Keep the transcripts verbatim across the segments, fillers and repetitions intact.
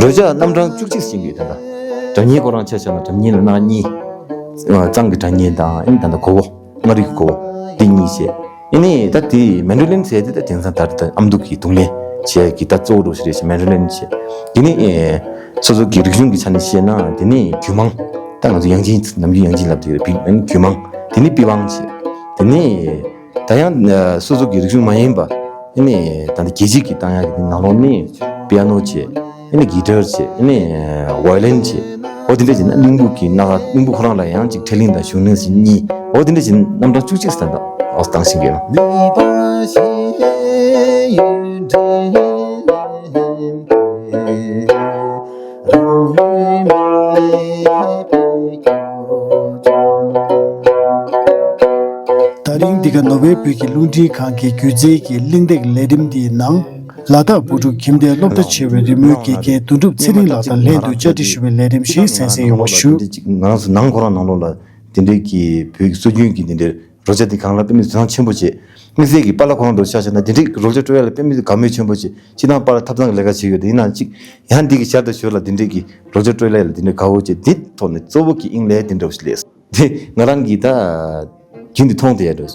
རོལ་ཆ་རྣམ་གྲངས་བཅུ་གཅིག་ཟིན་གྱི་ཡོད་ད། སྒྲ་སྙན་ཁོ་རང་ཆ་བཞག་ན་སྒྲ་སྙན་ལ་སྣ་གཉིས། གཙང་གི་སྒྲ་སྙན་དང་ཨ་ནི་ད་ལྟ་གོ་བོ། མངའ་རིས་ཀྱི་གོ་བོ། འདི་གཉིས་བྱས། ཨ་ནི་ད་དེ་མན་ཌོ་ལིན་ཟེར་དེ་ད་དེང་སང་ད་ལྟ་ཨ་མདོ་གི་རྡུང་ལེན་བྱས་ཀྱི་ད་གཙོ་བོ་འདྲ་ཞིག་རེད་ཤག་མན་ཌོ་ལིན་བྱས། དེ་ནི་སོ་སོ་གི་རིག་གཞུང་གི་ཆ་ནས་བཤད་ན་དེ་ནི་གུས་མང་། ད་ང་ཚོ་དབྱངས་ཅན་ནམ་རྒྱུན་དབྱངས་ཅན་ལབ་དེ་རེད། གུས་མང་། དེ་ནི་པི་ཝང་བྱས། དེ་ནི་ད་ཡང་སོ་སོ་གི་རིག་གཞུང་མ་ཡིན་པ། ཨ་ནི་ད་ལྟ་རྒྱལ་སྤྱི་གི་བཏང་ཡག་གི་ནང་ལོགས་ནི་པི་ཡ་ནོ་བྱས། ཨ་ནི་གི་ཊར་བྱས། ཨ་ནི་ཝའི་ལིན་བྱས། འོ་དེ་འདྲ་བྱས་ན་གླིང་བུ་གི་སྣ་ཁ། གླིང་བུ་ཁོ་རང་ལ་ཡང་ཅིག་འཕྲེད་གླིང་དང་གཞུང་གླིང་ཟེར་གཉིས། འོ་དེ་འདྲ་བྱས་ན་རྣམ་གྲངས་བཅུ་གཅིག་ཙམ་དང་འོ་བཏང་ཤེས་ཀྱི་ཡོད། ད་རིང་འདི་ག་ནོར་ཝེ་བོད་ཀྱི་རླུང་འཕྲིན་ཁང་གི་སྒྱུ་རྩལ་གྱི་གླེང་སྟེགས་ལས་རིམ་འདིའི་ནང་། ལ་དྭགས་བོད་ཕྲུག་ཁྱིམ་སྡེའི་སློབ་གྲྭ་ཆེ་བའི་རི་མོའི་དགེ་རྒན་དོན་གྲུབ་ཚེ་རིང་ལགས་དང་ལྷན་དུ་བཅར་འདྲི་ཞུ་བའི་ལས་རིམ་ཞིག་གསན་གཟིགས་ཡོང་བ་ཞུ། ང་རང་ཚོ་ནང་ཁོ་རང་ནང་ལོགས་ལ་དེ་འདྲའི་གི་བོད་ཀྱི་སྲོལ་རྒྱུན་གྱི་དེ་འདྲའི་རོལ་ཆ་དེ་སྒང་ལ་དཔེ་མི་སྲིད་དོ་སྣང་ཆེན་པོ་བྱེད། དམིགས་བསལ་གྱི་པཱ་ལགས་ཁོ་རང་འདྲ་ཆ་བཞག་ན་དེ་འདྲའི་གི་རོལ་ཆ་དཀྲོལ་ཡ་ལ་དཔེ་མི་སྲིད་དགའ་མོས་ཆེན་པོ་བྱེད། སྤྱིར་བཏང་པཱ་ལགས་ཐབ་ཚང་གི་ལས་ཀ་བྱེད་ཡོད་དེ་ཡིན་ན་ཅིག་ཡང་འདི་གི་ཞར་དང་ཞོར་ལ་དེ་འདྲའི་གི་རོལ་ཆ་དཀྲོལ་ཡ་ལ་དེ་འདྲའི་དགའ་བོ་བྱེད། དེ་ཐོག་ནས་གཙོ་བོ་གི་དབྱིངས་ལས་དེ་འདྲ་བོ་ཞིག་ལས། དེ་ང་རང་གིས་ད་རྒྱུན་དུ་མཐོང་བསྡད་ཡ་འདྲ།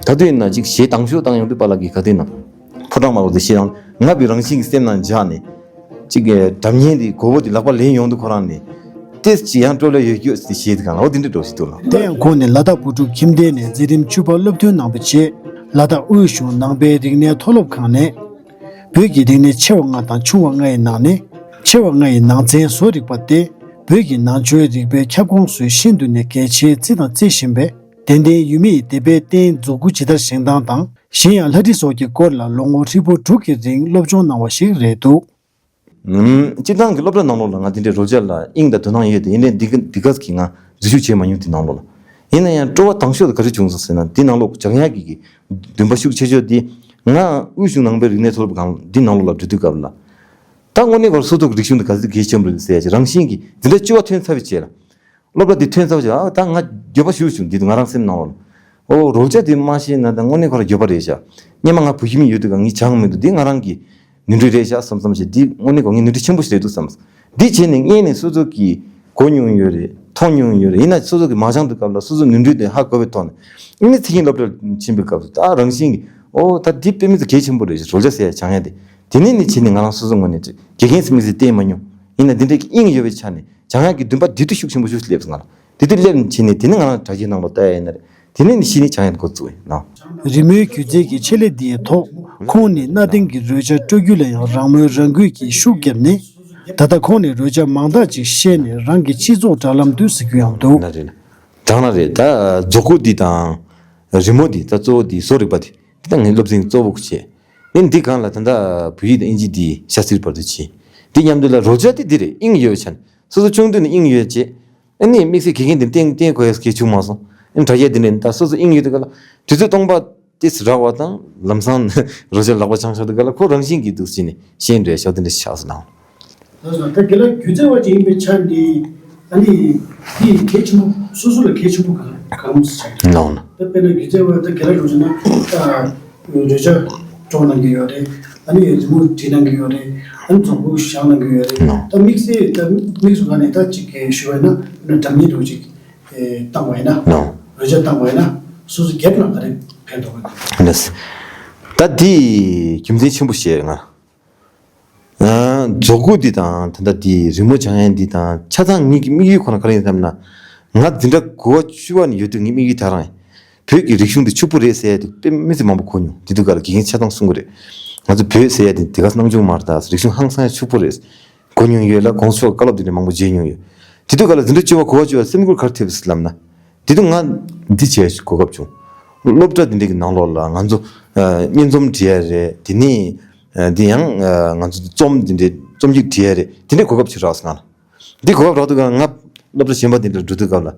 ག་དུས་ཡིན་ན་ཅིག་གཞས་དང་ཤོས་བཏང་ཡོང་དུས་པཱ་ལགས་ཀྱིས་ག་དུས་ཡིན་ན་ཕོ་བྲང་དམར་པོ་དེ་གཞས་དང་ང་བའི་རང་བཞིན་གྱི་སེམས་ནང་འཇགས་ནས་ཅིག་གི་སྒྲ་སྙན་དེ་གོ་བོ་དེ་ལག་པ་ལེན་ཡོང་དུས་ཁོ་རང་ནས་ཏེས་ཅིག་ཡང་དཀྲོལ་ལེ་ཡོད་རྒྱུ་ཟེར་གཞས་དེ་གང་ལ་འོ་དེ་འདྲ་འདྲ་ཞིག་འདུག་ལ། དེ་ཡང་ཁོང་ནི་ལ་དྭགས་བོད་ཕྲུག་ཁྱིམ་སྡེ་ནས་འཛིན་རིམ་བཅུ་པ་སློབ་ཐོན་གནང་བ་བྱས། ལ་དྭགས་དབུས་གཞུང་ནང་པའི་རིག་གནས་མཐོ་སློབ་ཁང་ནས། བོད་ཀྱི་རིག་གནས་ཆེ་བ་ལྔ་དང་ཆུང་བ་ལྔ་ཡི་ནང་ནས། ཆེ་བ་ལྔ་ཡི་ནང་ཚན་བཟོ་རིག་པ་སྟེ། བོད་ཀྱི་ནང་ཆོས་རིག་པའི་ཁྱབ་ཁོངས་སུ་ཤིན་ཏུ་ནས་གལ་ཆེའི་རྩིས་དང་རྩི་བཞིན་པའི། དད་ལྡན་ཡུལ་མི་ཡི་དད་པའི་རྟེན་མཛོ་དགུ་ཇི་ལྟར་བཞེངས་སྟངས་དང་། གཞན་ཡང་ལྷ་བྲིས་སོགས་ཀྱི་སྐོར་ལ་ལོ་ངོ་ཧྲིལ་པོ་དྲུག་གི་རིང་སློབ་སྦྱོང་གནང་བ་ཞིག་རེད་འདུག། ཨུམ། སྤྱིར་བཏང་གི་སློབ་གྲྭ་ནང་ལོགས་ལ་ང་དེ་འདྲའི་རོལ་ཆ་ལ་དབྱིངས་དང་དོ་སྣང་ཡོད་དེ་ཡིན་ནའི་འདི་ག་འདི་ག་གི་ང་འཛུལ་ཞུགས་བྱས་མ་མྱོང་། དེ་ནང་ལོགས་ལ་ཡིན་ན་ཡང་སྤྲོ་བ་དང་ཤོས་དེ་ག་རེ་བྱུང་སོང་ཟེར་ན་འདི་ནང་ལོགས་སྦྱང་ཡག་གི་གི་འདུན་པ་ཤུགས་ཆེ་ཤོས་དེ་ང་དབུས་གཞུང་ནང་པའི་རིག་གནས་མཐོ་སློབ་ཁང་འདི་ནང་ལོགས་ལ་འགྲོ་དུས་སྐབས་ལ་ད་དངོས་གནས་ཁོ་རང་སོ་སོ་གི་རིག་གཞུང་དེ་ག་ཚོད་གལ་ཆེན་པོ་རེད་ཟེར་ཡ་ཅིག་རང་བཞིན་གྱི་འཛིན་གྲྭ་བཅུ་པ་ཐོན་ཚར་བའི་རྗེས་ལ། སློབ་གྲྭ་འདི་ཐོན་ཚར་བ་ཞིག་ཨ་ད་ང་འགྱོད་པ་ཞེ་པོ་བྱུང་། འདི་ང་རང་སེམས་ནང་ལ། ཨོ་རོལ་ཆ་འདི་མ་ཤེས་ན་ད་དངོས་གནས་ཁོ་རང་འགྱོད་པ་རེད་ཤག། སྔོན་མ་ང་བོད་ཁྱིམ་ཡོད་དུས་ཀ་ངས་སྦྱངས་མི་འདུག། འདི་ང་རང་གི་ནོར་འཁྲུལ་རེད་ཤག་བསམ་བསམ་བྱས། འདི་དངོས་གནས་ཁོ་ངའི་ནོར་འཁྲུལ་ཆེན་པོ་ཞིག་རེད་འདུག་བསམ། འདི་བྱས་ནས་སྔས་ནས་སོ་སོ་གིས་གོ་མྱོང་ཡོད་རེད། མཐོང་མྱོང་ཡོད་རེད། ཡིན་ན་སོ་སོ་གིས་མ་སྦྱངས་དུས་སྐབས་ལ་སོ་སོ་ནོར་འཁྲུལ་དེ་ཧ་གོ་བའི་ཐོག་ནས་ཨ་ནི་ཚིག་ངན་སློབ་གྲྭར་ཕྱིན་པའི་སྐབས་སུ་ད་རང་བཞིན་གྱིས་ཨོ་ད་འདི་དཔེ་མི་སྲིད་གལ་ཆེན་པོ་རེད་ཤག། རོལ་ཆ་ཟེར་ཡ་སྦྱང་ཡ་དེ། དེ་ནས་ནི་བྱས་ནས་ང་རང་སོ་སོ་ངོས་ནས་དགེ་རྒན་ཟེར་མི་ཟེར་བསྟེན་མ་མྱོང་། ཡིན་ན་འདི་འདྲའི་དབྱིངས་ཡོད་པའི་ཆ་ནས། སྦྱང་ཡག་གི་འདུན་པ་དེ་དུས་ཤུགས་ཆེན་པོ་ཞིག་སླེབས་སོང་ང་ལ། དེ་དུས་སླེབས་ནས་བྱས་ནས་དེ་ནས་ང་རང་དྲ་རྒྱའི་ནང་ལ་ལྟ་ཡ་ཡིན་ན་རེད། དེ་ནས་ནི་གཞི་ནས་སྦྱང་ཡག་འགོ་བཙུགས་ཡིན་ནོ། རི་མོའི་སྒྱུ་རྩལ་གྱི་ཆེད་ལས་འདིའི་ཐོག་ཁོང་ནི་གནའ་དེང་གི་རོལ་ཆ་དཀྲོལ་རྒྱུ་ལ་ཡང་རང་མོས་རང་འགུལ་གྱིས་ཤུགས་བརྒྱབ་ནས། ད་ལྟ་ཁོང་ནི་རོལ་ཆ་མང་དག་ཅིག་ཤེས་ནས་རང་གི་སྤྱི་ཚོགས་དྲ་ལམ་དུ་གཟིགས་རྒྱུ་ཡང་འདུག། ན་རེད་ན། དྲང་ན་རེད། ད་མཛོ་སྒོ་འདི་དང་། རི་མོ་འདི་ད་གཙོ་བོ་འདི་བཟོ་རིག་པ་འདི། འདི་ད་ངའི་སློབ་ཚན་གཙོ་བོ་བྱས། ཨེ་འདི་སྒང་ལ་ད་ལྟ་བོད་ཡིག་དང་ཨིན་ཇི་འདི་ཤ་སྟག་བར་དུ་བྱས། འདི་མཉམ་དུ་ལ་རོལ་ཆ་འདི་འདི་རེད། དབྱིངས་ཡོད་ཆ་ནས་སོ་སོ་ཆུང་དུས་ནས་དབྱིངས་ཡོད་བྱས། ཨ་ནི་དམིགས་བསལ་དགེ་རྒན་འདི་བསྟེན་བསྟེན་དགོས་ཡ་གལ་བྱུང་མ་སོང་། ཨ་ནི་དྲ་རྒྱ་འདི་ནས་ད་སོ་སོ་དབྱིངས་ཡོད་དུས་སྐབས་ལ་དུས་ཚོད་སྟོང་པ་ཏོག་ཙམ་རག་པ་དང་ལམ་སང་རོལ་ཆ་ལག་པ་འཆང་ཤོར་དུས་སྐབས་ལ་ཁོ་རང་བཞིན་གྱིས་འདུག་ཟེར་ནས་ཤེས་འདྲ་ཤག། འདི་འདྲ་ཆགས་སོང་ན། ལགས་སོ། ད་དགེ་ལགས་སྒྱུ་རྩལ་བ་ཅིག་ཡིན་པའི་ཆ་ནས་ཨ་ནི་འདི་གལ་ཆེན་པོ་སོ་སོ་ལ་གལ་ཆེན་པོ་གང་གང་ཆགས་ཀྱི་ལགས་ན། ད་དཔེར་ན་སྒྱུ་རྩལ་བ་ད་དགེ་ལགས་འགྲོ་ཆ་ན་ད་རོལ་ཆ་སྒྲོག་གནང་གི་ཡོད་རེད། ཨ་ནི་རི་མོ་བྲིས་གནང་གི་ཡོད་རེད། ཨ་ནི་མཛོ་སྒོ་བཞེངས་གནང་གི་ཡོད་རེད། ལགས། ད་དམིགས་བསལ་ད་དམིགས་སུ་བཀར་ནས་ད་ཅིག་གི་ཞུ་བ་ཡིན་ན་ཨ་ནི་སྒྲ་སྙན་འདྲ་ཅིག་བཏང་བ་ཡིན་ན། ལགས། རོལ་ཆ་བཏང་བ་ཡིན་ན་སོ་སོ་སྒེར་ལ་ག་རེ་ཕན་ཐོགས་པ་རེད། ལགས། ད་འདི་རྒྱུ་མཚན་ཆེན་པོ་བཤད་ང་། ཨ། མཛོ་སྒོ་འདི་དང་ད་ལྟ་འདི་རི་མོ་སྦྱང་ཡས་འདི་དང་ཆ་ཚང་ངེད་ཀྱི་དམིགས་ཡུལ་ཁོ་ན་ག་རེ་ཡིན་བསམ་ན། ང་འཛིན་གྲྭ་དགུ་པ་བཅུ་པ་ནས་ཡོད་དུས་ངའི་དམིགས་ཡུལ་ད་རང་ཡིན། བོད་ཀྱི་རིག་གཞུང་འདི་ཕྱུག་པོ་རེད་ཟེར་ཡས་དེ་དཔེ་མི་སྲིད་མང་པོ་གོ་མྱོང་། དེ་དུས་སྐབས་ལ་དགེ་རྒན་ཆ་ཚང་གསུང་གི་རེད། ང་ཚོ་བོད་ཟེར་ཡས་དེ་དེ་ག་སྣང་ཆུང་མ་རེད། ད་རིག་གཞུང་ཧང་སང་ཡ་ཕྱུག་པོ་རེད། གོ་མྱོང་ཡོད་ལ་གོང་ས་མཆོག་བཀའ་སློབ་དེ་འདྲ་མང་པོ་མཇལ་མྱོང་ཡོད། དེ་དུས་སྐབས་ལ་འཛིན་གྲྭ་བཅུ་པ་དགུ་པ་བཅུ་པ་སེམས་ཁུར་ག་རེ་ཐེབས་སྲིད་ལབ་ན། དེ་དུས་ང་འདི་བྱས་གོ་སྐབས་བྱུང་། སློབ་གྲྭ་འདི་འདྲ་གི་ནང་ལོགས་ལ་ང་ཚོ་ཨ་སྙན་རྩོམ་འབྲི་ཡ་རེད། དེ་ནས་ཨ་འདི་ཡང་ཨ་ང་ཚོ་རྩོམ་འདི་འདྲའི་རྩོམ་ཡིག་འབྲི་ཡ་རེད། དེ་འདྲའི་གོ་སྐབས་ཅིག་རག་སོང་ང་ལ། འདི་གོ་སྐབས་རག་དུས་ཀ་ང་སློབ་གྲྭ་གཞན་པ་འདི་འདྲ་འགྲོ་དུས་སྐབས་ལ།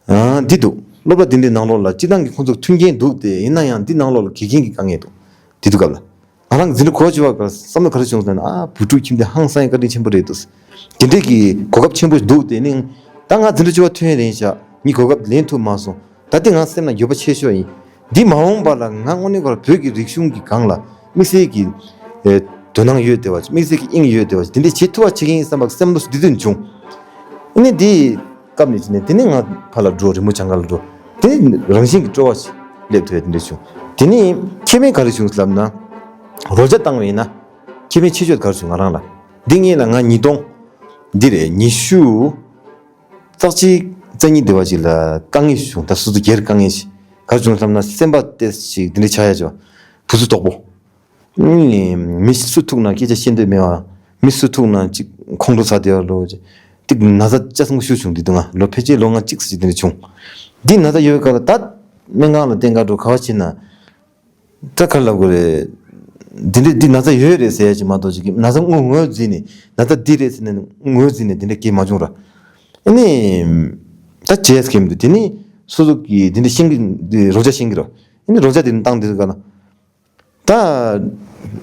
ཨ་འདི་འདུག་སློབ་གྲྭ་འདི་འདྲའི་ནང་ལོགས་ལ་སྤྱིར་བཏང་གི་ཁོང་ཚོ་མཐུན་རྐྱེན་འདུག་སྟེ། ཡིན་ན་ཡང་འདི་ནང་ལོགས་ལ་དགེ་རྒན་གྱི་དཀའ་ངལ་འདུག་འདི་འདུག་སྐབས་ལ། ང་རང་འཛིན་གྲྭ་གོ་བཅུ་པ་སྐབས་བསམ་བློ་ག་རེ་བྱུང་ཟེར་ན། ཨ་བུ་ཕྲུག་ཁྱིམ་དེ་ཧང་སང་ཡང་བཀའ་དྲིན་ཆེན་པོ་རེད་འདུག་དེ་འདྲས་ཀྱི་གོ་སྐབས་ཆེན་པོ་འདུག་དེ་ནི་ད་ང་འཛིན་གྲྭ་བཅུ་པ་ཐོན་རན་ཤག་ངས་གོ་སྐབས་ལེན་ཐུབ་མ་སོང་། ད་དེ་ང་སེམས་ནང་འགྱོད་པ་ཆེ་ཤོས་ཡིན། འདི་མ་འོངས་པ་ལ་ང་དངོས་གནས་ཁོ་རང་བོད་ཀྱི་རིག་གཞུང་གི་སྒང་ལ་དམིགས་བསལ་གྱི་ཨེ་དོ་སྣང་ཡོད་བསྡད་པ་ཅིག་དམིགས་བསལ་གྱི་དབྱིངས་ཡོད་བསྡད་པ་ཅིག་དེ་འདྲས་བྱེད་ཐུབ་པ་བྱེད་ཀྱི་ཡིན་བསམ་པ་སེམས་ལ་འདི་དོན་བྱུང་། ཨ་ནི་འདི་སྐབས་ནས་བྱས་ནས་དེ་ནས་ང་ཕར་ལ་འགྲོ། རི་མོ་སྦྱང་ག་ལ་འགྲོ། དེ་ནས་རང་བཞིན་གྱི་སྤྲོ་བ་ཞིག་སླེབས་ཐུབ་ཡ་དེ་འདྲ་བྱུང་། དེ་ནས་ཁེ་ཕན་ག་རེ་བྱུང་ལབ་ན། རོལ་ཆ་བཏང་བ་ཡིན་ན་ཁེ་ཕན་ཆེ་ཤོས་ག་རེ་བྱུང་ང་རང་ལ། འདི་སྔོན་ལ་ང་ཉིས་སྟོང་འདི་རེད། ཉི་ཤུ་རྩ་གཅིག་རྩ་གཉིས་དེ་བ་ཅིག་ལ་དཀའ་ངལ་ཞིག་བྱུང་། ད་སོ་སོ་སྒེར་དཀའ་ངལ་ཞིག་ག་རེ་བྱུང་ལབ་ན། སེམས་པ་ཏོག་ཙམ་ཞིག་འདི་འདྲ་ཆགས་ཡ་ཅིག་བུ་ཚུགས་དོག་པོ། ཨུམ། མི་སུ་ཐུག་ན་སྐད་ཆ་བཤད་འདོད་མེད་པ། མི་སུ་ཐུག་ན་ཅིག་ཁོང་ཁྲོ་ཟ་བསྡད་པ་ལོ། ཅིག་ན་ཚ་ཆ་ཚང་ཤུགས་བྱུང་། འདི་དུས་ང་ལོ་ཕལ་ཆེར་ལོ་ང་གཅིག་ཙམ་འདི་འདྲ་བྱུང་། འདི་ན་ཚ་ཡོད་སྐབས་ལ་ད་སྨན་ཁང་ལ་བསྟེན་ག་འགྲོ་ག་བ་ཕྱིན་ན། ད་ག་རེ་ལབ་དགོས་རེད། འདི་འདྲ་འདི་ན་ཚ་ཡོད་རེད་ཟེར་ཡ་ཅིག་མ་གཏོགས། ཅིག་ན་ཚ་ངོས་ངོས་འཛིན་ནས་ན་ཚ་འདི་རེད་ཟེར་ནས་ངོས་འཛིན་ནས་འདི་འདྲ་གང་ཡང་མ་བྱུང་ར། ཨ་ནི་ད་བྱས་ཀྱི་མི་འདུག་དེ་ནི་སོ་སོ་གིས་འདི་འདྲ་ཤེས་ཀྱི། འདི་རོལ་ཆ་ཤེས་ཀྱི་ར། ཨ་ནི་རོལ་ཆ་འདི་བཏང་། འདི་ག་ལ། ད་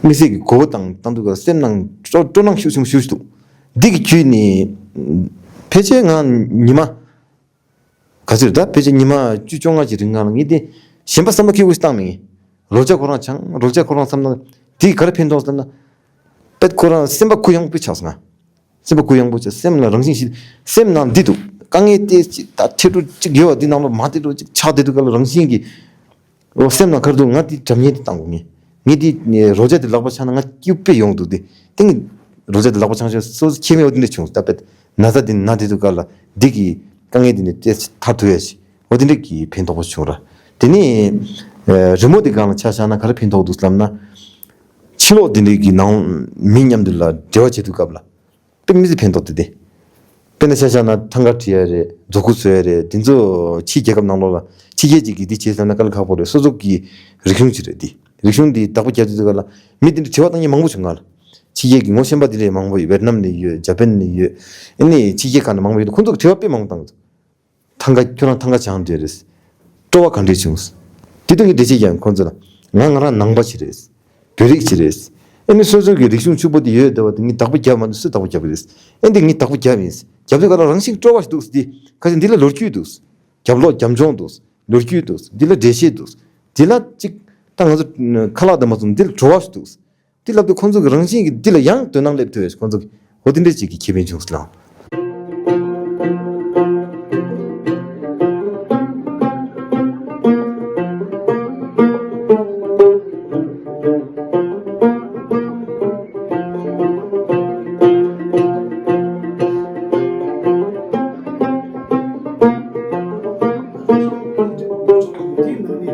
དམིགས་བསལ་གྱི་མགོ་བོ་དང་བཏང་དུས་ཀ་སེམས་ནང་སྤྲོ་སྤྲོ་སྣང་ཤུགས་ཆེན་པོ་ཞིག་འདུག་འདི་གི་བརྒྱུད་ནས་ཕལ་ཆེར་ང་ཉི་མ་ག་ཚོད་ད་ཕལ་ཆེར་ཉི་མ་བཅུ་བཅོ་ལྔ་ཅིག་རིང་ང་ལ་ངས་དེ་གཞན་པ་བསམ་བློ་ཁེ་པོ་ཞིག་བཏང་མེད། རོལ་ཆ་ཁོ་རང་སྦྱངས། རོལ་ཆ་ཁོ་རང་བསམ་ན་དེ་ག་རེ་ཕན་ཐོགས་བསམ་ན། དཔེ་ཁོ་རང་སེམས་པ་གུ་ཡངས་པོ་ཆགས་སོང་ང་། སེམས་པ་གུ་ཡངས་པོ་ཆགས། སེམས་ལ་རང་བཞིན་ཞིག་སེམས་ནང་འདི་འདུག་དཀའ་ངལ་དེ་ཅིག་ད་ཐེ་ཕྲུག་ཅིག་ཡོད་པ་འདི་ནང་ལ་མ་ཐེ་ཕྲུག་ཅིག་ཆགས་བསྡད་དུས་ཀ་ལ་རང་བཞིན་གྱིས། འོ་སེམས་ནང་ག་རེ་འདུག་ང་དེ་སྒྲ་སྙན་དེ་བཏང་དགོས། ངས་ངས་དེ་རོལ་ཆ་དེ་ལག་པ་འཆང་ན་ང་སྐྱིད་པོ་ཡོང་འདུག་དེ་དེ་ངས་རོལ་ཆ་དེ་ལག་པ་འཆང་ཤོག་སོ་སོ་ཁྱད་མེད་པ་དེ་འདྲ་བྱུང་། ད་དཔེ་ན་ཚ་དེ་ན་དེ་དུས་ཀ་ལ་འདི་གི་དཀའ་ངལ་དེ་ནས་ཏོག་ཙམ་ཐར་ཐུབ་ཡ་ཞིག་འོ་དེ་འདྲ་གི་ཕན་ཐོགས་པོ་བྱུང་ར། དེ་ནས་ཨ་རི་མོ་དེ་སྒང་ལ་ཆ་བཞག་ན་ག་རེ་ཕན་ཐོགས་འདུག་ལབ་ན། ཕྱི་ལོགས་དེ་འདྲ་གི་ནང་མི་མཉམ་དུ་ལ་འབྲེལ་བ་བྱེད་དུས་སྐབས་ལ། དཔེ་མི་སྲིད་ཕན་ཐོགས་དེ་དེ། དཔེར་ན་ཆ་བཞག་ན་ཐང་ག་བྲིས་ཡ་རེད། མཛོ་ཁུ་བཟོ་ཡ་རེད། དེ་ཚོ་ཕྱི་རྒྱལ་ཁབ་ནང་ལོགས་ལ་ཕྱི་རྒྱལ་ཅིག་གིས་འདི་བྱེད་བསམ་ན་དཀའ་ལས་ཁག་པོ་རེད། སོ་སོ་གི་རིག་གཞུང་ཅིག་རེད་དེ། རིག་གཞུང་འདི་བདག་པོ་རྒྱག་དུས་ཙམ་པ་ལ་མི་དེ་འདྲ་དྲི་བ་བཏང་མཁན་མང་པོ་བྱུང་ང་ལ། ཕྱི་རྒྱལ་གྱི་ངོ་ཤེས་པ་དེ་འདྲ་མང་པོ་ཡོད། ཝེད་ནམ་ནས་ཡོད། ཇ་པན་ནས་ཡོད། ཨ་ནི་ཕྱི་རྒྱལ་ཁག་ནས་མང་པོ་ཡོད། ཁོང་ཚོ་གི་དྲི་བ་དཔེ་མང་པོ་བཏང་། ཐང་ག་ཁྱོད་རང་ཐང་ག་སྦྱངས་བསྡད་རེད། སྤྲོ་བ་ག་འདྲས་བྱུང་། དེ་དུས་ངས་འགྲེལ་བཤད་རྒྱག་ཁོང་ཚོ་ལ། ང་ང་རང་ནང་པ་ཞིག་རེད། བོད་རིགས་ཅིག་རེད། ཨ་ནི་སོ་སོ་གི་རིག་གཞུང་ཕྱུག་པོ་དེ་ཡོད་བསྡད་པ་དེ་ངས་བདག་པོ་རྒྱབ་མ་འདུག་སུས་བདག་པོ་རྒྱབ་ཀྱི་རེད། ཨ་འདི་ངས་བདག་པོ་རྒྱབ་ཡིན། རྒྱབ་དུས་ག་ལ་རང་བཞིན་སྤྲོ་བ་ཞིག་འདུག་འདི་ཁ་ཤས་འདི་ལ་ལོ་རྒྱུས་འདུག་རྒྱབ་ལོག་རྒྱབ་ལྗོངས་འདུག་ལོ་རྒྱུས་འདུག་འདི་ལ་འགྲེལ་བཤད་འདུག་འདི་ལ་ཅིག་ད་ང་ཚོ་ཁ་ལག་དང་མ་བཟུང་འདི་ལ་བྲོ་བ་ཞིག་འདུག་འདི་ལབ་དུས་ཁོང་ཚོ་གི་རང་བཞིན་གྱི་འདི་ལ་ཡང་དོ་སྣང་སླེབས་ཐུབ་ཡོད། ཁོང་ཚོ་གི་འོ་དེ་འདྲས་ཅིག་གི་ཁེ་ཕན་བྱུང་སོང་།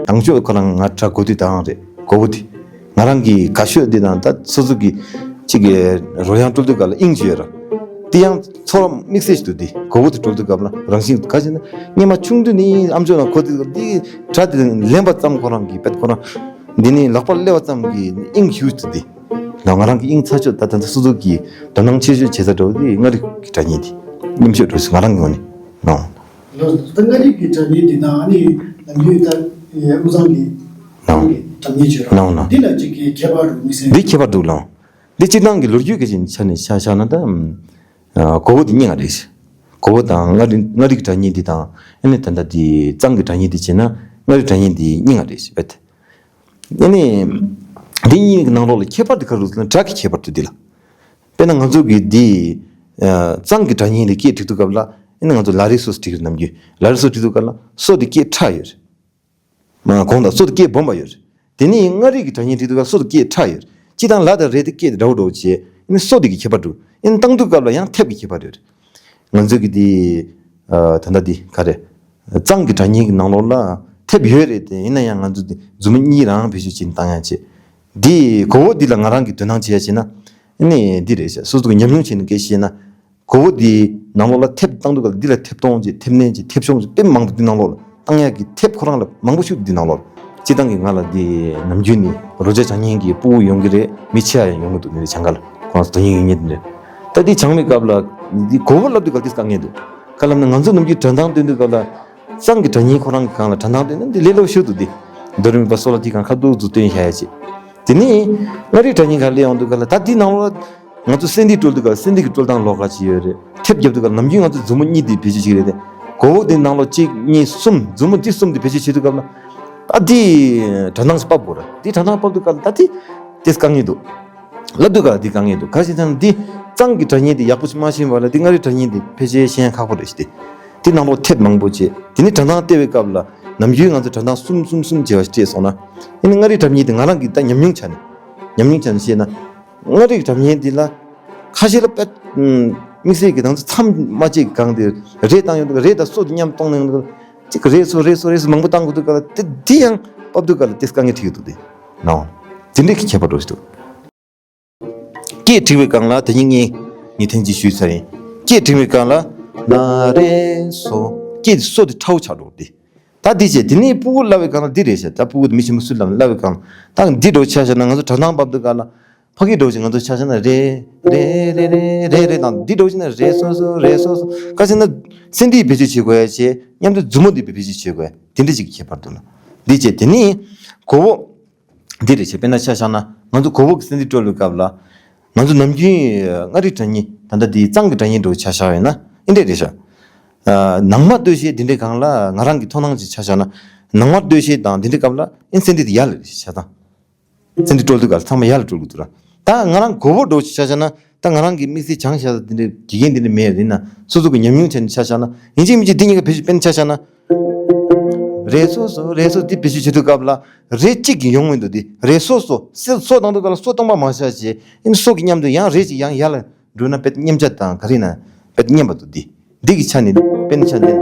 དང་ཤོས་ཁོ་རང་ང་གྲྭ་གོ་དུས་དང་རེད། གོ་བོ་དེ། ང་རང་གི་དགའ་ཤོས་འདི་དང་ད་སོ་སོ་གི་གཅིག་གི་རོལ་དབྱངས་དཀྲོལ་དུས་སྐབས་ལ་དབྱིངས་ཅིག་ཡོད་ར། དེ་ཡང་ཚོར་བ་དམིགས་བསལ་ཞིག་འདུག་དེ་གོ་བོ་དེ་དཀྲོལ་དུས་སྐབས་ལ་རང་བཞིན་ག་ཅི་ན་སྔོན་མ་ཆུང་དུས་ནས་ཨམ་ཅོག་ནང་གོ་དུས་སྐབས་འདི་སྒྲ་དེ་ལེན་པ་ཙམ་ཁོ་རང་གི་དཔེ་ཁོ་རང་འདི་ནས་ལག་པར་སླེབས་པ་ཙམ་གྱི་དབྱིངས་ཞུགས་འདུག་དེ་ལ་ང་རང་གི་དབྱིངས་ཚ་ཤོས་ད་ད་ལྟ་སོ་སོ་གི་དོ་སྣང་ཆེ་ཤོས་བྱེད་ས་འདྲ་བོ་དེ་ལྔ་རིག་གི་སྒྲ་སྙན་དེ་རྙིང་ཤོས་འགྲོ་སོང་ང་རང་གི་ངོས་ནས་ནོ། ལོ་ད་ལྔ་རིག་གི་སྒྲ་སྙན་འདི་དང་ཨ་ནི་ནམ་རྒྱུན་ད་དབུས་གཙང་གི་ནང་གི་སྒྲ་སྙན་བརྗོད་རོགས་ནང་ནང་འདི་ལ་ཅིག་གི་ཁྱད་པར་འདུག་དམིགས་བསལ་འདི་ཁྱད་པར་འདུག་ལོ། འདི་སྤྱིར་བཏང་གི་ལོ་རྒྱུས་ཀྱི་ཆ་ནས་ཆ་བཞག་ན་ད་གོ་བོ་འདི་རྙིང་བ་རེད། གོ་བོ་དང་ལྔ་རིག་ལྔ་རིག་སྒྲ་སྙན་འདི་དང་ཨ་ནི་ད་ལྟ་འདི་གཙང་གི་སྒྲ་སྙན་འདི་བྱས་ན་ལྔ་རིག་སྒྲ་སྙན་འདི་རྙིང་བ་རེད་བས། ཨ་ནི་འདི་གཉིས་ཀྱི་ནང་ལོགས་ལ་ཁྱད་པར་འདི་ག་རེ་འདུག་ཟེར་ན་སྒྲ་གི་ཁྱད་པར་འདུག་འདི་ལ། དཔེར་ན་ང་ཚོ་གི་འདི་གཙང་གི་སྒྲ་སྙན་ལ་སྐད་བྲི་དུས་སྐབས་ལ་ཨ་ནི་ང་ཚོ་ལ་རེ་སོ་སོ་བྲི་གི་རེད། ནམ་རྒྱུན་ལ་རེ་སོ་བྲི་དུས་སྐབས་ལ་སོ་འདི་སྐད་ཕྲ་ཡོད་རེད། མ་གོང་དང་སོ་དེ་སྐད་སྦོམ་པ་ཡོད་རེད། དེ་ནས་ལྔ་རིག་གི་སྒྲ་སྙན་བྲིས་དུས་སྐབས་སོ་དེ་སྐད་ཕྲ་ཡོད་རེད། སྤྱིར་བཏང་ལ་དང་རེ་དེ་སྐད་དེ་འདྲ་བོ་འདྲ་བོ་བྱས། ཨ་ནི་སོ་དེ་གི་ཁྱད་པར་འདུག་ཨ་ནི་བཏང་དུས་སྐབས་ལ་ཡང་ཐེབས་ཀྱི་ཁྱད་པར་ཡོད་རེད། ང་ཚོ་གི་དེ་ཨ་ད་ལྟ་དེ་ག་རེ། གཙང་གི་སྒྲ་སྙན་གྱི་ནང་ལོགས་ལ་ཐེབས་ཡོད་རེད་དེ། ཡིན་ན་ཡང་ང་ཚོ་དེ་མཛུབ་མོ་གཉིས་རང་བེད་སྤྱོད་བྱས་ནས་བཏང་ཡག་བྱས། དེ་གོ་བོ་འདི་ལ་ང་རང་གི་དོ་སྣང་བྱེད་ཡག་བྱས་ན། ཨ་ནི་འདི་རེད་ཤག་སོ་སོ་གི་ཉམས་མྱོང་བྱས་ནས་སྐད་ཆ་བཤད་ན། གོ་བོ་འདི་ནང་ལོགས་ལ་ཐེབས་བཏང་དུས་སྐབས་འདི་ལ་ཐེབས་སྟོང་ཅིག་ཐེབས་ནན་ཅིག་ཐེབས་ཆུང་ཅིག་དཔེ་མང་པོ་འདི་ནང་ལོགས་ལ་བཏང་ཡག་གི་ཐེབས་ཁོ་རང་ལ་མང་པོ་ཞིག་འདི་ནང་ལོགས་ལ། སྤྱིར་བཏང་གི་ང་ལ་འདི་ནམ་རྒྱུན་ནས་རོལ་ཆ་སྦྱང་མཁན་གྱི་སྤུ་གུ་ཡོང་གི་རེད། མི་ཆེ་བ་ཡང་ཡོང་གི་འདུག་འདི་ནས་སྦྱང་ག་ལ་ཁོ་རང་ཚོ་དོ་མཉམ་ཡོད་མཁན་འདི་འདྲ། ད་འདི་སྦྱང་བའི་སྐབས་ལ་འདི་གོ་བོ་ལབ་དུས་སྐབས་འདི་དཀའ་ངལ་འདུག་ག་ལབ་ན་ང་ཚོ་ནམ་རྒྱུན་འགྲོ་སྟངས་སྟོན་དུས་སྐབས་ལ། གཙང་གི་སྒྲ་སྙན་ཁོ་རང་གི་སྒང་ལ་སྒྲ་གདངས་བཏོན་ན་འདི་ལས་སླ་པོ་ཞིག་འདུག་སྟེ། དོ་རེ་མི་ཕ་སོ་ལ་ཏི་སྒང་ཁ་ཐུག་ཏུ་བཏོན་བཞག་ཡ་ཅིག་དེ་ནས་མངའ་རིས་སྒྲ་སྙན་སྒང་སླེབས་ཡོང་དུས་སྐབས་ལ་ད་འདི་ནང་ལོགས་ང་ཚོ་སེ་འདི་དཀྲོལ་དུས་སྐབས་སེ་འདི་གི་དཀྲོལ་སྟངས་ལོགས་ཀ་ཅིག་ཡོད་རེད། ཐེབས་རྒྱབ་དུས་སྐབས་ནམ་རྒྱུན་ང་ཚོ་མཛུབ་མོ་གཉིས་འདི་བེད་སྤྱོད་བྱེད་ཀྱི་རེད་དེ། མགོ་བོ་འདི་ནང་ལོགས་གཅིག་གཉིས་གསུམ་མཛུབ་མོ་འདི་གསུམ་འདི་བེད་སྤྱོད་བྱེད་དུས་སྐབས་ལ། ཨ་འདི་སྒྲ་གདངས་ཤིག་ཕབ་དགོས་ར། འདི་སྒྲ་གདངས་ཕབ་དུས་སྐབས་ལ་ད་འདི་ཏེས་དཀའ་ངལ་འདུག་ལབ་དུས་སྐབས་ལ་འདི་དཀའ་ངལ་འདུག་ག་ཞིག་ཙང་འདི་གཙང་གི་སྒྲ་སྙན་འདི་ཡག་པོ་ཞིག་མ་ཤེས་པ་ལ་འདི་མངའ་རིས་སྒྲ་སྙན་འདི་ཕལ་ཆེར་ཤེས་ཡ་ཁག་པོ་རེད་ཤི་སྟེ། འདི་ནང་ལོགས་ཐེབས་མང་པོ་བྱས། དེ་ནི་སྒྲ་གདངས་བལྟས་པའི་སྐབས་ལ་ནམ་རྒྱུན་ང་ཚོ་སྒྲ་གདངས་གསུམ་གསུམ་གསུམ་བྱས་པ་ཞིག་སྤྲད་སོང་ན། ཨ་ནི་མངའ་རིས་སྒྲ་སྙན་འདི་ང་རང་གི་ད་ཉམས་མྱོང་ཆ་ནས། ཉམས་མྱོང་ཆ་ནས་བཤད་ན། མངའ་རིས་སྒྲ་སྙན་འདི་ལ་ཁ་ཤས་ལ་དཔེ་དམིགས་བསལ་གྱི་དང་ཚོ་མཚམས་མ་བཅད་སྒང་དེ་རེ་བཏང་ཡོང་དུས་རེ་དང་སོ་དེ་མཉམ་གཏོང་ཡོང་དུས་ཅིག་རེ་སོ་རེ་སོ་རེ་སོ་མང་པོ་བཏང་དགོས་དུས་སྐབས་ལ་དེ་དེ་ཡང་ཕབ་དུས་སྐབས་ལ་དེ་དཀའ་ངལ་འཕྲད་ཀྱི་འདུག་དེ་ནའོ། དེ་འདྲའི་གི་ཁྱད་པར་འགྲོ་ཞིག་འདུག་སྐད་བྲི་བའི་སྒང་ལ་དེ་ཉིད་ངས་ངས་ཐེངས་གཅིག་ཞུས་ཚར་ཡིན། སྐད་བྲི་བའི་སྒང་ལ་ན་རེ་སོ། སྐད་སོ་དེ་ཁྲའོ་ཆགས་འགྲོ་དེ། ད་འདི་བྱས་དེ་ནས་ཕྲུ་གུ་བསླབ་པའི་སྒང་ལ་འདི་རེད་ཤག་ད་ཕྲུ་གུ་དེ་མི་ཆེན་པོ་སུས་བསླབ་ན་བསླབ་པའི་སྒང་ལ་ད་འདི་འགྲོ་ཆ་བཞག་ན་ང་ཚོ་སྒྲ་གདངས་ཕབ་དུས་སྒང་ལ་ཕ་གི་འགྲོ་ཞིག་ང་ཚོ་ཆ་བཞག་ན་རེ་རེ་རེ་རེ་རེ་དང་འདི་འགྲོ་ཞིག་ན་རེ་སོ་སོ་རེ་སོ་སོ་ག་ཞིག་ན་སེ་འདི་བེད་སྤྱོད་བྱེད་དགོས་ཡ་བྱས་མཉམ་དུ་མཛུབ་མོ་འདི་བེད་སྤྱོད་བྱེད་དགོས་ཡ་དེ་འདྲ་ཞིག་གི་ཁྱད་པར་འདུག་ལ། འདི་བྱས་དེ་ནས་མགོ་བོ། འདི་རེད་ཤག་དཔེར་ན་ཆ་བཞག་ན་ང་ཚོ་མགོ་བོ་གི་སེ་འདི་དཀྲོལ་བའི་སྐབས་ལ། ང་ཚོ་ནམ་རྒྱུན་མངའ་རིས་སྒྲ་སྙན་ད་ལྟ་འདི་གཙང་གི་སྒྲ་སྙན་འགྲོ་ཆ་བཞག་ཡོད་ན་ཨེ་འདྲས་རེད་ཤག་ནང་མ་སྟོད་གཞས་འདི་འདྲའི་སྒང་ལ་ང་རང་གི་མཐོང་སྣང་ཅིག་ཆ་བཞག་ན། ནང་མ་སྟོད་གཞས་དང་འདི་འདྲའི་སྐབས་ལ་ཨེ་སེ་འདི་དེ་ཡར་ལ་རེད་ཤག་ཆ་ཚང་། སེ་འདི་དཀྲོལ་དུས་སྐབས་ལ་ཚང་མ་ཡར་ལ་དཀྲོལ་དགོས་འདུག་ར། ད་ང་རང་མགོ་བོ་འགྲོ་ཆ་བཞག་ན་ད་ང་རང་གི་དམིགས་བསལ་སྦྱངས་བཞག་འདི་འདྲའི་དགེ་རྒན་འདི་འདྲ་མེད་རེད་ན་སོ་སོ་གི་ཉམས་མྱོང་ཆ་ནས་ཆ་བཞག་ན་ཡིན་གཅིག་མིན་གཅིག་འདི་གཉིས་ཀ་བེད་སྤྱོད་དཔེར་ན་ཆ་བཞག་ན། རེ་སོ་སོ་རེ་སོ་འདི་བེད་སྤྱོད་བྱེད་དུས་སྐབས་ལ་རེ་གཅིག་གིས་ཡོང་མི་འདུག་འདི་རེ་སོ་སོ་སེ་སོ་བཏང་དུས་སྐབས་ལ་སོ་སྟོང་པ་མ་བཞག་བྱས་ཨིན་སོ་གི་མཉམ་དུ་ཡང་རེ་གཅིག་ཡང་ཡར་ལ་འགྲོ་ན་དཔེ་མཉམ་ཆ་དང་ག་རེ་ན་དཔེ་མཉམ་པ་འདུག་འདི་འདི་གི་ཆ་ནས་དཔེར་ན་ཆ་འདི་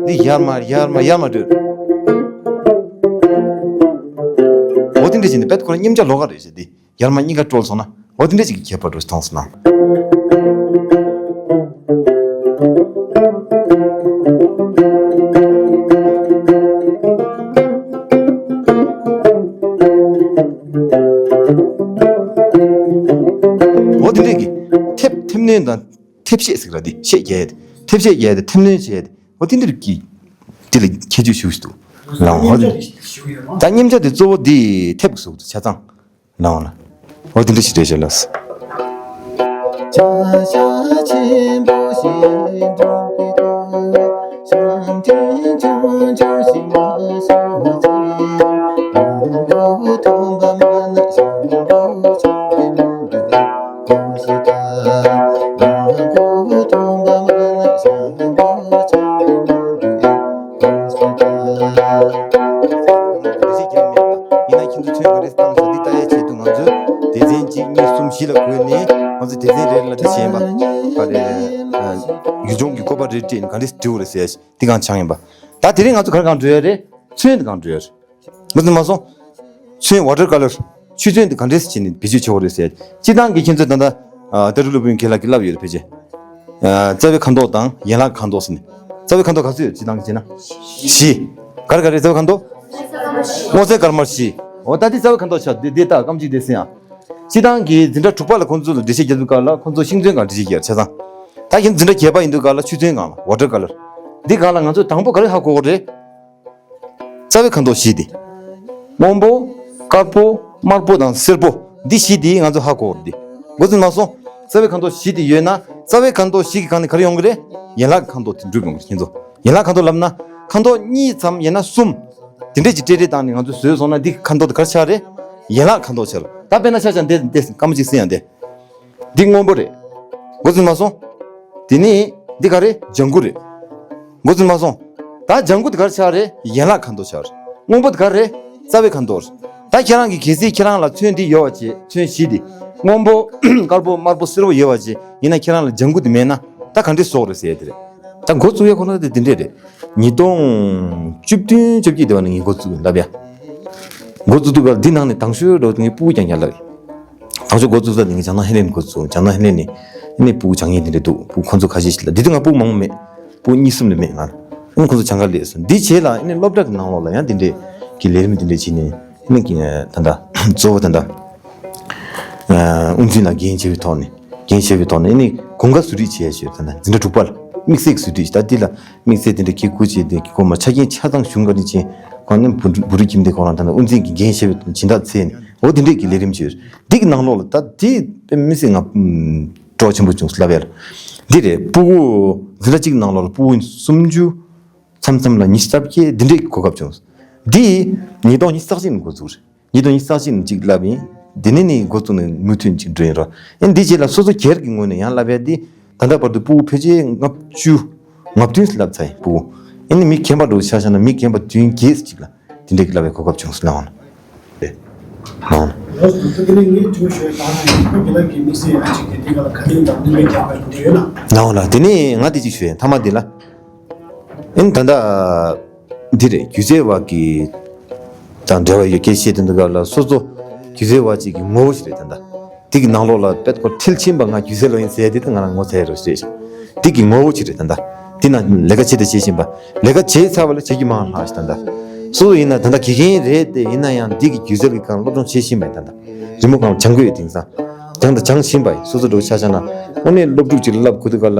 འདི་ཡར་མར་ཡར་མར་ཡར་མར་འགྲོ། འོ་དེ་འདྲ་བྱས་ནས་དཔེ་ཁོ་རང་མཉམ་ཆ་ལོགས་ཀ་རེད་ཟེར་འདི། ཡར་མར་གཉིས་ཀ་དཀྲོལ་སོང་ན་འོ་དེ་འདྲ་ཅིག་གི་ཁྱད་པར་འགྲོ་མཐོང་སོང་ན། འོ་དེ་འདྲ་གི་ཐེབས་ཐེབས་སྣོན་དང་ཐེབས་ཤེས་ཟེར་གི་ར་འདི་ཤེས་རྒྱག་ཡ་དེ་ཐེབས་སྣོན་བྱས་ཏེ་འོ་དེ་འདྲ་གི་དེ་ལ་ཁྱད་ཆོས་ཞུགས་ཤིག་འདུག་ལའོ། འོ་དེ་ད་མཉམ་ཆ་དེ་གཙོ་བོ་འདི་ཐེབས་ཀྱི་གཟུགས་དེ་ཆ་ཚང་། ལའོ་ལ། འོ་དེ་འདྲ་ཞིག་རེད་ཤག་ལགས། ཡིན་ན་ཁྱེད་ཚོ་ཚོན་ག་རེ་བཏང་ཤག་འདི་ལྟ་ཡའི་ཆེད་དུ་ང་ཚོས་སྡེ་ཚན་གཅིག་གཉིས་གསུམ་བཞི་ལ་བགོས་ནས་ང་ཚོས་སྡེ་ཚན་རེ་རེ་ལ་འདི་བྱས་པ་ག་རེ་ཡུལ་ལྗོངས་ཀྱི་བཀོད་པ་རེ་སྤྲད་ནས་ག་འདྲས་འབྲི་དགོས་རེད་ཟེར་ཡ་འདི་གང་སྦྱངས་ཡིན་པ། ད་དེ་རིང་ང་ཚོ་ག་རེ་གང་འབྲི་ཡ་རེད། ཚོན་འདི་གང་འབྲི་ཡ་རེད། ངོ་ཚ་མ་སོང་། ཚོན་water colour། ཆུ་ཚོན་འདི་ག་འདྲས་བྱས་ནས་བེད་སྤྱོད་བྱེད་དགོས་རེད་ཟེར། སྤྱིར་བཏང་གི་ཁྱེད་ཚོས་ད་ལྟ་ཨ་ཏ་རུ་སློབ་དཔོན་མཁན་ལགས་ཀྱིས་བསླབས་ཡོད་རེད་ཕལ་ཆེར། ཨ་རྩ་བའི་ཁ་མདོག་དང་ཡན་ལག་ཁ་མདོག་ཟེར་ནས། རྩ་བའི་ཁ་མདོག་ག་ཚོད་ཡོད་སྤྱིར་བཏང་གི་བྱས་ན། བཞི། ག་རེ་ག་རེ་རྩ་བའི་ཁ་མདོག་སྔོ་སེར་དཀར་དམར་བཞི། འོ་ད་འདི་རྩ་བའི་ཁ་མདོག་ཆགས་འདི་འདི་ལྟ་སྐམ་གཅིག་འདི་སེང་ཨ། སྤྱིར་བཏང་གི་འཛིན་གྲྭ་དྲུག་པ་ལ་ཁོང་ཚོ་ལ་འགྲེལ་བཤད་རྒྱག་དུས་སྐབས་ལ་ཁོང་ཚོ་ཤིང་ཚོན་སྒང་འགྲེལ་བཤད་རྒྱག་ཆ་ཚང་། ད་ཁྱེད་འཛིན་གྲྭ་བརྒྱད་པ་ཡིན་དུས་སྐབས་ལ་ཆུ་ཚོན་སྒང་ལ་water colour། འདི་སྒང་ལ་ང་ཚོས་དང་པོ་ག་རེ་ཧ་གོ་དགོས་རེད། རྩ་བའི་ཁ་མདོག་བཞི་དེ། སྔོན་པོ། དཀར་པོ། དམར་པོ་དང་སེར་པོ། འདི་བཞི་དེ་ང་ཚོ་ཧ་གོ་དགོས་རེད་དེ། མགོ་ཚོས་མ་སོང་། རྩ་བའི་ཁ་མདོག་བཞི་དེ་ཡོད་ན་རྩ་བའི་ཁ་མདོག་བཞི་གི་སྒང་ནས་ག་རེ་ཡོང་གི་རེད། ཡན་ལག་གི་ཁ་མདོག་དེ་འགྲུབ་ཡོང་གི་རེད་ཁྱེད་ཚོ། ཡན་ལག་ཁ་མདོག་ལབ་ན་ཁ་མདོག་གཉིས་ཙམ་ཡང་ན་གསུམ། དེ་འདྲས་ཀྱི་སྤྲེལ་སྤྲེལ་བཏང་ནས་ང་ཚོས་བཟོས་སོང་ན་འདི་ཁ་མདོག་དེ་ག་རེ་ཆགས་རེད། ཡན་ལག་ཁ་མདོག་ཆགས་རེད། ད་དཔེར་ན་ཆ་བཞག་འདི་འདི་སྐར་མ་གཅིག་སེང་ཡ་འདི། འདི་སྔོན་པོ་རེད། མགོ་ཚོས་མ་སོང་། དེ་ནས་འདི་ག་རེ་ལྗང་གུ་རེད། མགོ་ཚོས་མ་སོང་། ད་ལྗང་གུ་དེ་ག་རེ་ཆགས་རེད། ཡན་ལག་ཁ་མདོག་ཆགས་རེད། སྔོན་པོ་དེ་ག་རེ་རེད། རྩ་བའི་ཁ་མདོག་རེད། ད་ཁྱེད་རང་གིས་གལ་སྲིད་ཁྱེད་རང་ལ་ཚོན་འདི་ཡོད་པ་བྱས་ཚོན་བཞི་འདི། སྔོན་པོ། དཀར་པོ་དམར་པོ་སེར་པོ་ཡོད་པ་བྱས་ཡིན་ན་ཁྱེད་རང་ལ་ལྗང་གུ་དེ་མེད་ན་ད་ག་འདྲས་བཟོ་དགོས་རེད་ཟེར་ཡ་དེ་རེད། ད་འགོ་བཙུགས་ཡ་ཁོ་ན་དེ་འདི་འདྲས་རེད། ཉིས་སྟོང་བཅུ་བདུན་བཅོ་བརྒྱད་དེ་བ་ནས་ངས་འགོ་བཙུགས་ཡིན་ལབ་ཡ། འགོ་བཙུགས་དུས་སྐབས་འདི་ནང་ནས་དང་ཤོས་འགྲོ་དུས་ངའི་སྤུ་གུ་རྐྱང་རྐྱང་ལབ་ཡིན། དང་ཤོས་འགོ་བཙུགས་ས་དེ་ངས་བྱང་ཐང་ཧེ་ལེན་འགོ་བཙུགས། བྱང་ཐང་ཧེ་ལེན་ནས་ཨ་ནི་སྤུ་གུ་བྱང་ངེས་དེ་འདྲས་འདུག་སྤུ་གུ་ཁོང་ཚོ་ཁ་ཤས་ཤིག་ལ་འདི་དུས་ང་སྤུ་གུ་མང་པོ་མེད། སྤུ་གུ་གཉིས་གསུམ་ལས་མེད་ང་ལ། ཨ་ནི་ཁོང་ཚོ་བྱང་ཁ་སླེབས་སོང་། འདི་རྗེས་ལ་ཨ་ནི་སློབ་གྲྭ་གི་ནང་ལོགས་ལ་ཡང་འདི་འདྲས་ཀྱི་ལས་རིམ་འདི་འདྲས་བྱས་ནས་ཨ་ནི་ད་ལྟ་གཙོ་བོ་ད་ལྟ་དབུ་འཛིན་ལ་འགན་བཞེས་པའི་ཐོག་ནས་འགན་བཞེས་པའི་ཐོག་ནས་ཨ་ནི་གོམ་ཁ་བཟོ་སྒྲིག་བྱས་ཞོར་ད་ལྟ་འཛིན་གྲྭ་དྲུག་པ་ལ། དམིགས་བསལ་གྱི་ཟུར་བྲིས་ཤིག་ད་འདི་ལ་དམིགས་བསལ་དེ་འདྲ་ཁྱེད་སྐུ་མཁྱེན་དེ་གི་གོ་མ་ཆ་རྐྱེན་ཆ་ཚང་གཞུང་ག་རེ་ཅན་གང་ནས་བུ་བུ་རུ་ཁྱིམ་སྡེ་ཁོ་རང་ད་ནི་དབུ་འཛིན་གྱི་འགན་བཞེས་པའི་དོན་སྦྱིན་བདག་ཚེ་ནས་འོ་དེ་འདྲས་ཀྱི་ལས་རིམ་ཅིག་ཡོད། འདི་གི་ནང་ལོགས་ལ་ད་དེ་དམིགས་བསལ་ང་སྤྲོ་ཆེན་པོ་བྱུང་ལབ་ཡ་ལ་འདི་རེད། སྤུ་གུ་འཛིན་གྲྭ་གཅིག་ནང་ལོགས་ལ་སྤུ་གུ་སུམ་ཅུ། མཚམས་མཚམས་ལ་ཉི་ཤུ་རྩ་བརྒྱད་འདི་འདྲའི་གོ་སྐབས་བྱུང་། འདི་ཉིས་སྟོང་ཉི་ཤུ་རྩ་གཅིག་ནས་འགོ་འཛུགས་རེད། ཉིས་སྟོང་ཉི་ཤུ་རྩ་གཅིག་ནས་གཅིག་བསླབས་ཡིན། འདི་ནས་ནི་འགོ་བཙུགས་ནས་མུ་མཐུད་ཅིག་འགྲོ་ཡིན་རོ། ཨེ་འདི་རྗེས་ལ་སོ་སོ་སྒེར་གྱི་ངོས་ནས་ཡང་བསླབ་ཡ་འདི་ད་ལྟ་བར་དུ་སྤུ་གུ་ཕལ་ཆེར་ལྔ་བཅུ་ང་བདུན་བསླབས་ཚར་ཡིན་སྤུ་གུ། ཨེ་ནི་མི་རྒན་པ་འདྲ་བོ་ཆ་བཞག་ན་མི་རྒན་པ་བདུན་བརྒྱད་ཅིག་ལ་དེ་འདྲའི་བསླབ་པའི་གོ་སྐབས་བྱུང་སོང་ལ་འོང་ན། ལགས་སོ། དེ་ནས་ངས་དྲི་བ་ཞུ་ཡ་ད་ནི་ཁྱེད་རང་གི་དམིགས་བསལ་ཨ་ཅིག་གི་དེ་ག་ལ་ག་དུས་དང་ནུས་པའི་རྒྱབ་ལ་འདི་ཡོད་ན། ལགས་འོང་ལགས། དེ་ནས་ང་དེ་ཅིག་ཞུ་ཡ་མཐའ་མ་དེ་ལ། ཨིན་ད་ལྟ་འདི་རེད། སྒྱུ་རྩལ་བ་གི་དང་འབྲེལ་བ་ཡོད་སྐད་བཤད་དེ་འདུག་ག་ལ་སོ་སོ་སྒྱུ་རྩལ་བ་ཅིག་གི་ངོ་བོ་ཞིག་རེད་ད་ལྟ། དེ་གི་ནང་ལོགས་ལ་དཔེ་ཁོ་མཐིལ་ཕྱིན་པ་ང་སྒྱུ་རྩལ་བ་ཡིན་ཟེར་དེ་ད་ང་རང་ངོ་ཚ་ཡ་རོ་ཞེས་དེ་གི་ངོ་བོ་ཅིག་རེད་ད་ལྟ། དེ་ན་ལས་ཀ་བྱེད་དང་བྱེད་བཞིན་པ་ལས་ཀ་བྱེད་ཚར་བ་ལ་བྱེད་ཀྱི་མང་ལྷག་ཞིག་ད་ལྟ། སོ་སོ་ཡིན་ན་ད་ལྟ་དགེ་རྒན་རེད་དེ་ཡིན་ན་ཡང་འདི་གི་སྒྱུ་རྩལ་གི་སྒང་སློབ་སྦྱོང་བྱེད་བཞིན་པ་ཡིན་ད་ལྟ། རི་མོ་སྒང་སྦྱང་གི་ཡོད་དེང་སང་། སྦྱང་དང་སྦྱང་བཞིན་པ་ཡིན། སོ་སོ་འགྲོ་ཆ་བཞག་ན་དངོས་གནས་སློབ་ཕྲུག་ཅིག་ལ་བསླབ་དགོས་དུས་ག་ལ་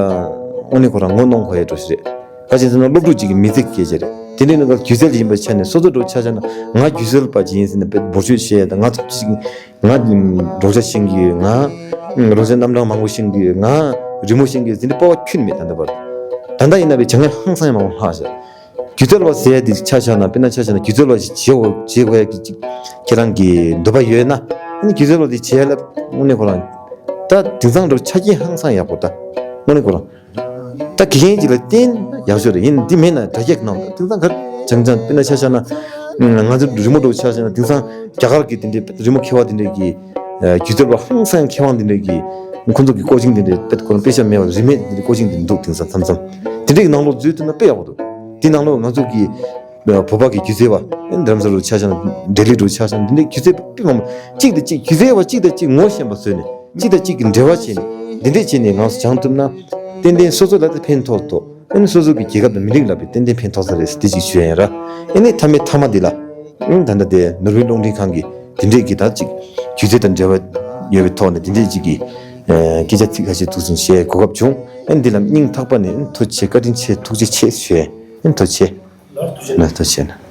དངོས་གནས་ཁོ་རང་ངོ་གནོང་དགོས་ཡ་འགྲོ་ཞིག་རེད། ག་ཅི་ཟེར་ན་སློབ་ཕྲུག་ཅིག་གི་མི་ཚེ་སྐྱེལ་བྱ་རེད། དེ་འདྲའི་ནང་ག་སྒྱུ་རྩལ་ཡིན་པའི་ཆ་ནས་སོ་སོ་འགྲོ་ཆ་བཞག་ན་ང་སྒྱུ་རྩལ་པ་ཅིག་ཡིན་ཟེར་ནས་དཔེ་འབོར་ཆོས་བཤད་ཡ་དང་ང་ཚོ་ཅིག་ང་རོལ་ཆ་ཤེས་ཀྱི་ཡོད། ང་རོལ་ཆ་རྣམ་གྲངས་མང་པོ་ཤེས་ཀྱི་ཡོད། ང་རི་མོ་ཤེས་ཀྱི་ཡོད་ཟེར་འདི་སྤོབས་པ་ཁྱོན་མེད་ད་ལྟ་བར། ད་ལྟ་ཡིན་ན་བའི་བྱ་ངན་ཧང་སང་ཡ་མང་པོ་ལྷག་ཤག་སྒྱུ་རྩལ་བ་ཟེར་ཡ་འདི་ཆ་བཞག་ན་དཔེར་ན་ཆ་བཞག་ན་སྒྱུ་རྩལ་བ་ཞིག་བྱེད་འོ་བྱེད་དགོས་ཡ་གི་ཅིག་ཁྱེད་རང་གི་འདོད་པ་ཡོད་ན་ཨ་ནི་སྒྱུ་རྩལ་བ་དེ་བྱེད་ཡ་ལ་དངོས་གནས་ཁོ་རང་ད་དེང་སང་འགྲོ་ཆ་རྐྱེན་ཧང་སང་ཡག་པོ་ད་དངོས་གནས་ཁོ་རང་ད་དགེ་རྒན་ཅིག་ལ་བསྟེན་ཡག་ཤོས་རེད། ཡིན་འདི་མེད་ན་དྲ་རྒྱ་གི་ནང་ད་དེང་སང་ག་རེ་བྱང་ཆང་དཔེར་ན་ཆ་བཞག་ན་ང་ཚོ་རི་མོ་འགྲོ་ཆ་བཞག་ན་དེང་སང་རྒྱ་གར་གི་དེ་འདྲའི་རི་མོ་མཁས་པ་དེ་འདྲའི་གི་སྒྱུ་རྩལ་བ་ཧང་སང་མཁས་དབང་དེ་འདྲའི་གི་ཁོང་ཚོ་གི་ཀོ་ཅིང་དེ་འདྲའི་དཔེ་ཁོ་རང་དཔེ་ཆ་མེད་པ་རིན་མེད་དེ་འདྲའི་ཀོ་ཅིང་དེ་འདུག་དེང་སང་མཚམས་མཚམས་དེ་འདྲའི་གི་ནང་ལོགས་འཛུལ་ཐུབ་ན་དཔེ་ཡག་པོ་འདུག་དེ་ནང་ལོགས་ང་ཚོ་གི་བོད་པ་གི་སྒྱུ་རྩལ་བ་རྡ་རམ་ས་ལ་ཆ་བཞག་ན་ལྡི་ལི་འགྲོ་ཆ་བཞག་ན་འདི་འདྲའི་སྒྱུ་རྩལ་དཔེ་མང་པོ་གཅིག་དང་གཅིག་སྒྱུ་རྩལ་བ་གཅིག་དང་གཅིག་ངོ་ཤེས་པ་བཟོས་ནས་གཅིག་དང་གཅིག་གི་འབྲེལ་བ་བྱས་ནས་འདི་འདྲས་བྱས་ནས་ང་ཚོ་སྦྱང་ཐུབ་ན་ཏན་ཏན་སོ་སོ་ལ་དེ་ཕན་ཐོགས་ཐོགས། ཨ་ནི་སོ་སོ་གི་རྒྱལ་ཁབ་དང་མི་རིགས་ལ་བའི་ཏན་ཏན་ཕན་ཐོགས་ས་རེད་ཟེར་དེ་ཅིག་ཞུ་ཡ་ཡིན་ར། ཨ་ནི་མཐའ་མའི་མཐའ་མ་འདི་ལ། ཨ་ནི་ད་ལྟ་དེ་ནོར་ཝེ་རླུང་འཕྲིན་ཁང་གི་དེ་འདྲས་ཀྱི་ད་ཅིག་སྒྱུ་རྩལ་དང་འབྲེལ་བ་ཡོད་པའི་ཐོག་ནས་དེ་འདྲས་ཅིག་གི་སྐད་ཆ་ཚིག་ཁ་ཤས་ཐུགས་ཟིན་བཤད་གོ་སྐབས་བྱུང་། ཨ་ནི་འདི་ལ་སྙིང་ཐག་པ་ནས་ཨ་ནི་ཐུགས་རྗེ་ཆེ་བཀའ་དྲིན་ཆེ་ཐུགས་རྗེ་ཆེ་ཞུ་ཡ་ཡིན། ཐུགས་རྗེ་ཆེ། ལགས་ཐུགས་རྗེ་ཆེ། ལགས་ཐུགས་རྗེ་ཆེ།